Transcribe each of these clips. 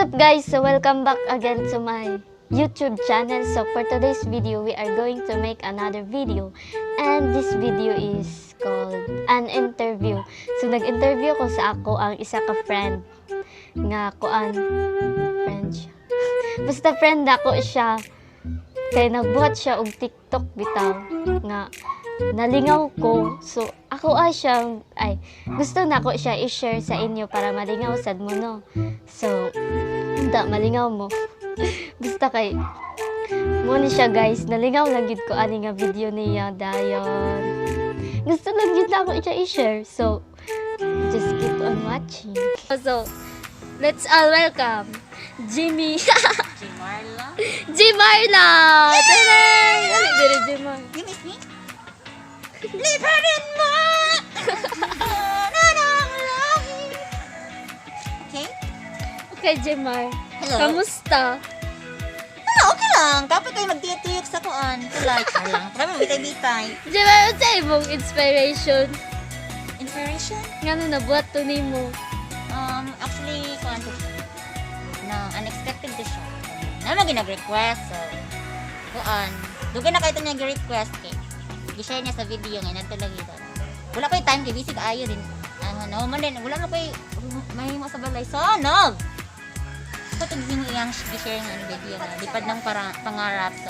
What's up, guys? So welcome back again to my YouTube channel. So for today's video, we are going to make another video. And this video is called an interview. So nag-interview ko sa akoang isa ka friend nga kuan, friend siya. Basta friend ako siya. Kay nagbuhat siya og TikTok bitaw nga nalingaw ko. So ako ay siyang ay gusto na ko siya i-share sa inyo para malingaw sad mo, no. So unta malingaw mo. Basta kay mo ni siya, guys, nalingaw lang gyud ko ani nga video niya dayon. Gusto lang gyud na ako siya i-share. So just keep on watching. So let's all welcome Jimmy. Marla. Jimarla! Tadaan! Dali, diri, Jimar. You miss me? Liparin mo! Na ng langit. Okay? Okay, Jimar. Hello. Kamusta? Ah, okay lang. Kapit kayo magtiyok sa kuan. Tulay. Char lang. Kami bitay-bitay. Jimar, unsa imong inspiration? Inspiration? Ngano nabuhat to nimo? Actually, kuan to siya. Na unexpected to siya. Na mag nag-request. So, kuan. Dugay na kayo ito niya request kay. Gi-share niya sa video ngayon. Nandito lang ito. Wala ko time kay busy kaayo din. Ano, no, man din. Wala na ko'y mahimo sa balay. So, no! Ko ito yung iyang gi-share nga ano, video nga. Lipad ng para, pangarap. So,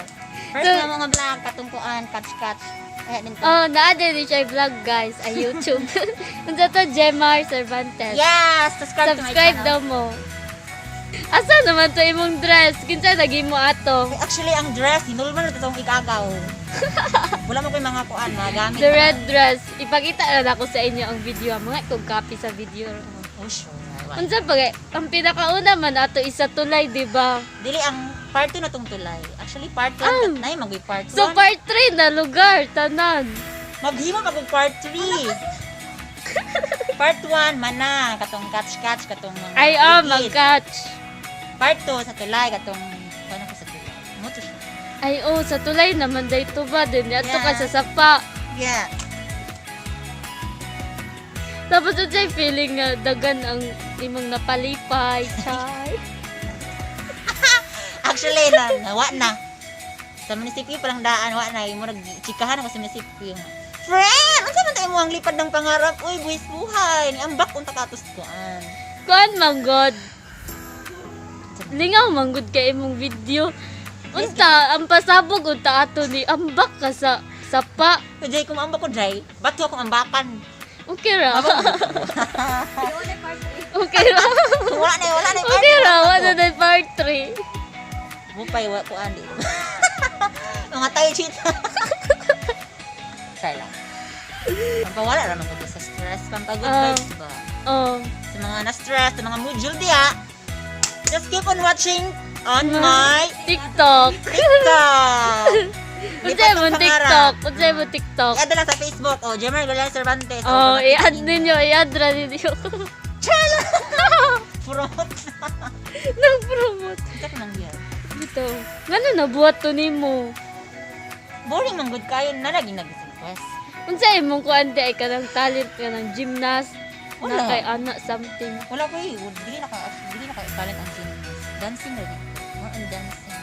first So- nga mga vlog, katong kuan, catch catch. Kaya din to. Oh, naa din siya vlog, guys, ay YouTube. Unsa to, Jemar Cervantes? Yes! Subscribe, Subscribe to my channel. daw mo. Asa naman to imong dress? Kinsa nagimo ato? Actually, ang dress, hinulman na itong ikagaw. Wala mo ko'y mga kuan, mga gamit. The red dress. Ipakita na nako sa inyo ang video. Mga kung copy sa video. Oh, sure. Unsa pa kay? Ang pinakauna man ato isa tulay, di ba? Dili, ang part 2 na tong tulay. Actually, part 1, Ah. na yung mag part 1. So part 3 na lugar tanan. Maghimo mag part 3. Part 1, mana, katong catch-catch, katong mga Ay, ah, ligid. mag-catch. Part 2, sa tulay, katong, paano ko sa tulay? Mo to siya. Ay, oh, sa tulay naman dayto ba din? Ato ka sa sapa. Yeah. Tapos unsay feeling nga dagan ang imong napalipay, chay? Actually, na, nawa na. Sa munisipyo palang daan, wa na. Mo nagchikahan ako sa munisipyo. Friend! Unsa man tayo mo ang lipad ng pangarap? Uy, buwis buhay. Ni ambak unta katos kuan. Kuan man god. Lingaw man gud kay imong video. Unta ang pasabog unta ato ni ambak ka sa sapa. Jay, kung ambak ko, Jay, bato akong ambakan. Okay ra. Okay ra. Wala na, wala na. Okay ra, wala na part 3. Bupay, wa kuan di. Mga tayo cheat. Try lang. Pampawala ra man ko sa stress, pampagod vibes ba? Oh. Sa mga na-stress, sa mga mujul diha, just keep on watching on my TikTok. TikTok. Unsa mo TikTok? Unsa mo TikTok? I-add lang sa Facebook. Oh, Jemer Golan Cervantes. Oh, i-add ninyo, i-add ra ninyo. Promote. Nag-promote. Ito ko nang biya. Dito. Ngano nabuhat to nimo? Boring man gud kayo na lagi nag-request. Unsa imong kuan di ay kanang talent ka ng gymnast na Wala. kay ana something? Wala ko eh. Dili na ka talent ang gymnast. Dancing ra gid. More on dancing.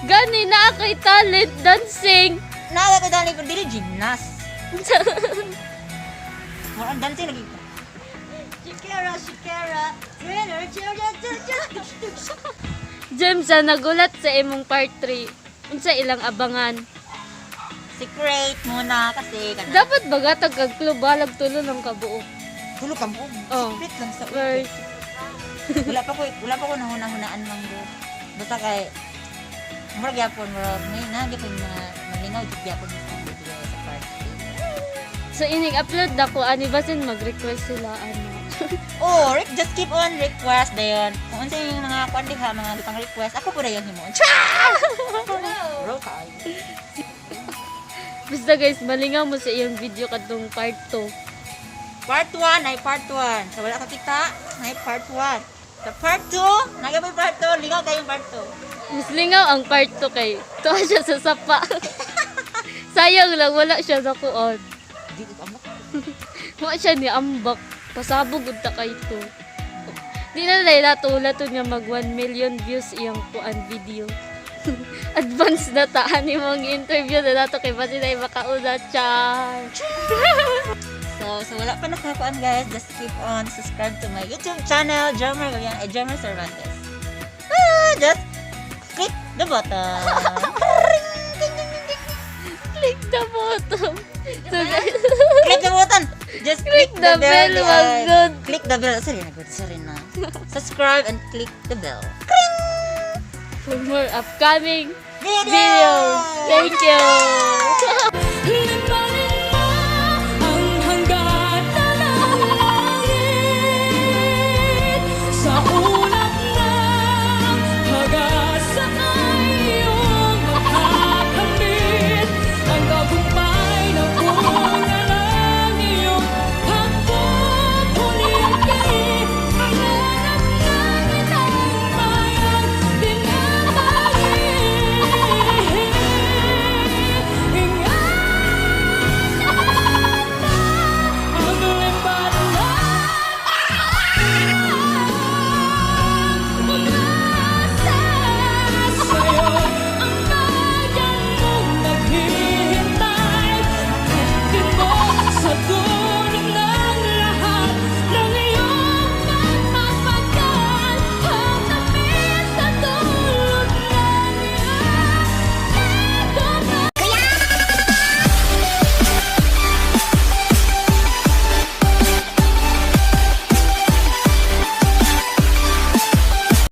Gani na kay talent dancing. Naa ko talent pero dili gymnast. More on dancing lagi. Shikera, shikera. James, sa nagulat sa imong part 3. Unsa ilang abangan? Secret muna kasi kana. Dapat bagatag kag clue, balag tulo lang kabuok. Tulo ka mo. Oh. Secret lang sa Verse. Wala pa ko nahuna-hunaan lang do. Basta kay murag gyapon, murag may na gyapon mga malingaw jud gyapon sa video sa part 3. So inig upload na ko ani basin mag-request sila ano. Oh, just keep on request dayon. Kung unsa yung mga kuan diha, mga gipang request, ako po dayon himuon. Char! Bro, kaayo. Basta guys, malingaw mo sa iyong video kadtong part 2. Part 1 ay part 1. Sa wala ka kita, ay part 1. Sa part 2, nagapay part 2, lingaw kayong part 2. Mas lingaw ang part 2 kay tuwa siya sa sapa. Sayang lang wala siya nakuon. Di ko amo. Wa siya ni ambak. Pasabog unta kay to. Di na dahil nato nga mag 1 million views iyang kuan video. Advance na ta ani mong interview na nato kay basi na makauna, char. So wala pa nakakuan, guys, just keep on subscribe to my YouTube channel, Drummer Gabian, eh, Drummer Cervantes. Ah, just click the button. Click the button. So guys, Click the button. Just Click click the bell, di wag ay. good. Click the bell. Sorry na, good. Sorry na. Subscribe and click the bell. For more upcoming Videos! videos. Thank you.